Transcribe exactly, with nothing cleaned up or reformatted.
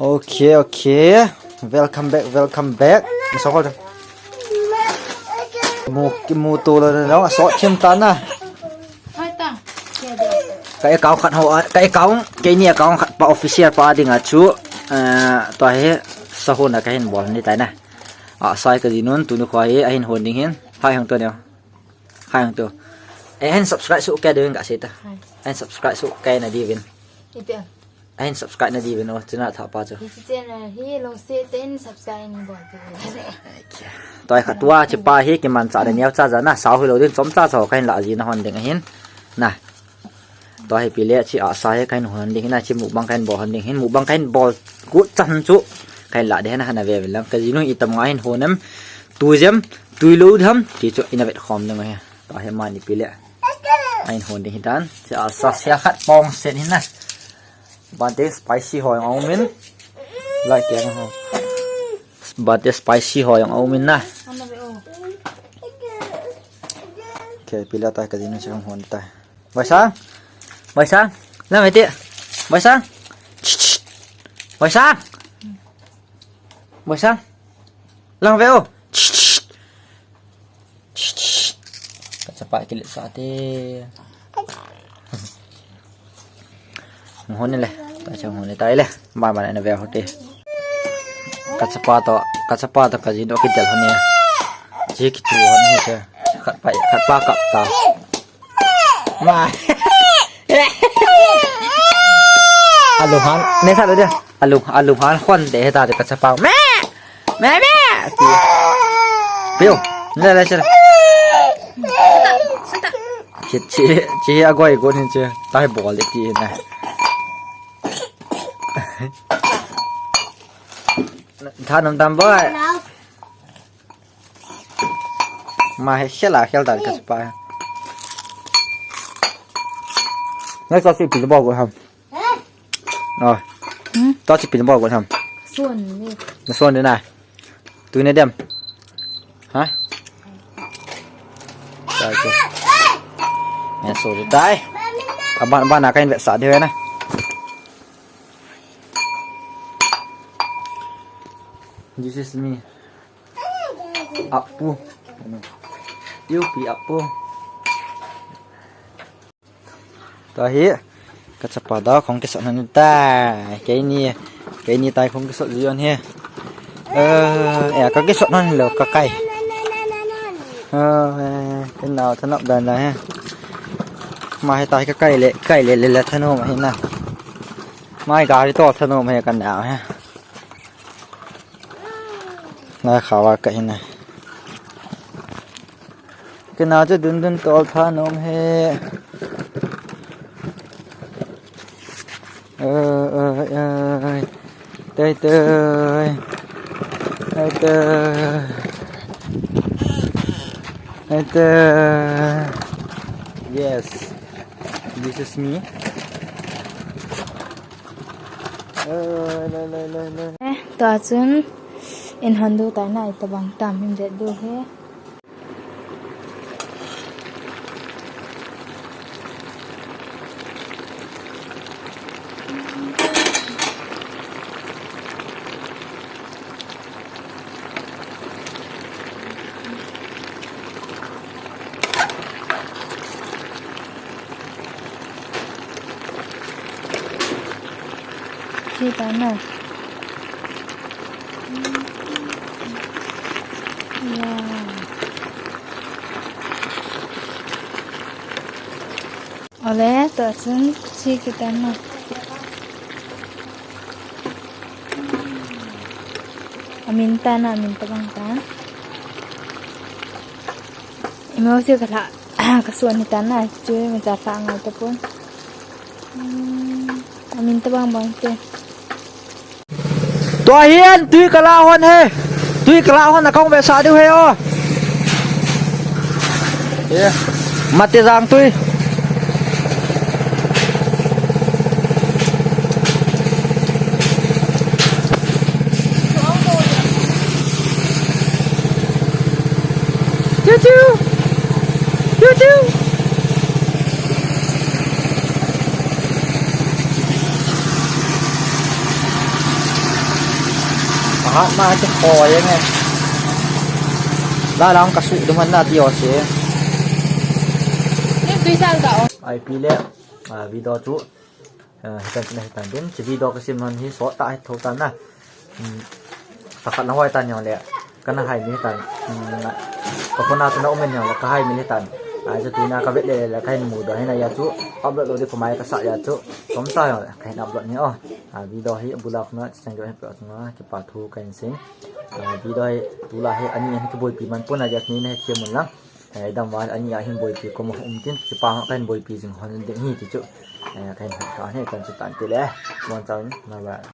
Okay, okay. Welcome back, welcome back. Mu, mu tu lo na, so chim ta na. Ka account khat ho, ka account, keini account khat pa official pa dinga chu, eh, tua hi sahuna kahin bol ni tai na. A sai ka dinun tuni khoi ahin hon ding hin. Hai hang to ne. Hai hang to. Eh, ahin subscribe su ka ding ka se ta. Ahin subscribe su ka na di vin. Ahin subscribe na di vin o, chuna tha pa chu. Hi channel hi lo se ten subscribe ni bol tu. Toi khat tua chi pa hi kiman cha de niau cha ja na, sao hi lo din chom cha cha kahin la ji na hon ding ahin. Na. Tua hi pile chi a sa hi kahin hon ding hin a chi mukbang kahin bol hon ding hin mukbang kahin bol kut chan chu kahin la de na hana ve ve lang ka jinu i tam nga hin hon em tu jem tui lo dham ti chu ina vet khom ding hi. Tua hi mani pile ahin hon ding hitan chi a sa sia khat pong sen hin na bante spicy hoi ngau min like yang ho bante spicy hoi ngau min na. Ke pile ta ka jinu chi hon ta. Baisang. Baisang. Lang ve ti. Baisang. Shh, shh. Baisang. Baisang. Lang ve o. Shh, shh. Shh, shh. Ka chapa kilit sa ti. Hon le. Ta cha hon le tai le. Ba ba na ve ho ti. Ka chapa to, ka chapa to ka jinu ki tel hon ni. Ji ki tu hon ni che. Khat pa, khat pa kap ta. Ma. Alung han, ne sa lo dia. Alung, alung han khon de ta ka chapa. Me. Me me. Ti. Pio. Le le sir. Chi chi chi agoi go ni chi. Tai bol de ti na. Tha nom tam boy. Ma he khel a khel ta ka chapa. Ngai ka si pin bo go ham. Oh. Hmm? Ta si pin bo go ham. Suan ni. Na suan ni na. Tu ne dem. Ha? Ta tu. Ya so dai. Aban ban na kain ve sa de na. This is me. Apu. Yupi apu. Tahi. Ka chapa da khong kisot nan ta. Keini. Keini tai khong kisot jion he. Eh, eh, ka kisot nan lo ka kai. Eh, eh, kena thanop dan la he. Ma he tai ka kai le, kai le le le thanom he na. Mai gari to thanom he kan na he. Ngai khawa ka hina. Kena chu dun dun tol thanom he. Oi, oi, oi. Toi, toi. Toi, toi. Toi, toi. Yes. This is me. Eh, tua chun in hon du tai na, itabang tam in vet du he. Kita na. Wow. Ole, tua chun chi kita na. Amin ta na, amin tabang ta. Imo si ka la, ka suan ni ta na, chu mi cha pa ngal ta pun. Hmm, amin tabang bang te. Tua hian tui ka la hon he. Tui ka la hon a kong ve sa diu he o. Mate jang tui. Choo choo. Choo choo. Hat ma ke ho ye nge. La lam ka su du man na ti o se. Ni tui sang ka o. Ai pi le, ah, video chu. Ah, hitan chu na hitan din. Chi video ka sim non hi so ta hi tho ta na. Hmm. Ka khat na hoi ta nyong le. Ka na hai mi hitan. Hmm. Ka phone na chu na umen nyong le ka hai mi hitan. Ai chu tu na ka vet le le ka hin mu do hi na ya chu. Upload lo di ko mai ka sa ya chu. Kom ta yo ka hin upload ni o. Ah, video hi bulak na chang jo hi pa chu na ki pa thu ka hin sing. Ah, video hi tu la hi ani hin ki boi pi man pun a jak ni na hi ki mun lang. Eh, dam wa ani a hin boi pi ko mo um tin chi pa ka hin boi pi jing hon ding hi ti chu. Eh, ka hin ka hin kan chu tan ti le. Mon chang na ba.